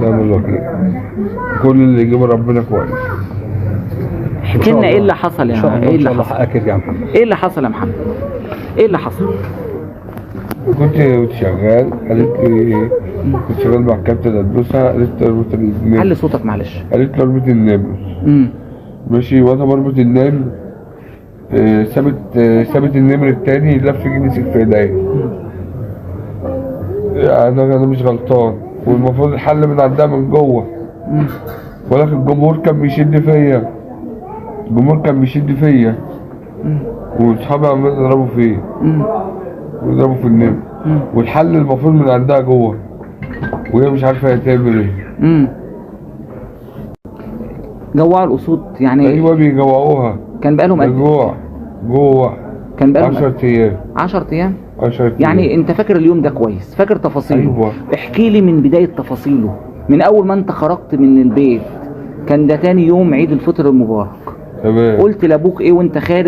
ونعم الوكيل. كل اللي يجيبه ربنا كويس. احكي لنا ايه اللي حصل ان شاء يا الله ايه ان اللي شاء الله حصل؟ حقك يرجع يا محمد. ايه اللي حصل يا محمد؟ ايه اللي حصل؟ كنت شغال، قالت لي كنت شغال مع الكابتن أدوسة، قالت لي اربط النمر. علي صوتك معلش. قالت لي اربط النمر. ماشي، وانا بربط النمر سابت النمر التاني لف جه مسك في ايديا. انا مش غلطان، والمفروض الحل من عندها من جوه، ولكن الجمهور كان بيشد فيا، الجمهور كان بيشد فيا، واصحابي عمالين يضربوا فيا ويضربوا في النمر، والحل المفروض من عندها جوه، وهي مش عارفه هي تعمل ايه. جوعوا الاسود يعني؟ ايوه بيجوعوها. كان بقالهم قد جوع جوع. كان بقالهم 10 ايام. 10 ايام؟ 10 ايام. يعني انت فاكر اليوم ده كويس؟ فاكر تفاصيله؟ ايوه. احكي لي من بداية تفاصيله، من اول ما انت خرجت من البيت، كان ده تاني يوم عيد الفطر المبارك. تمام. قلت لابوك ايه وانت خارج؟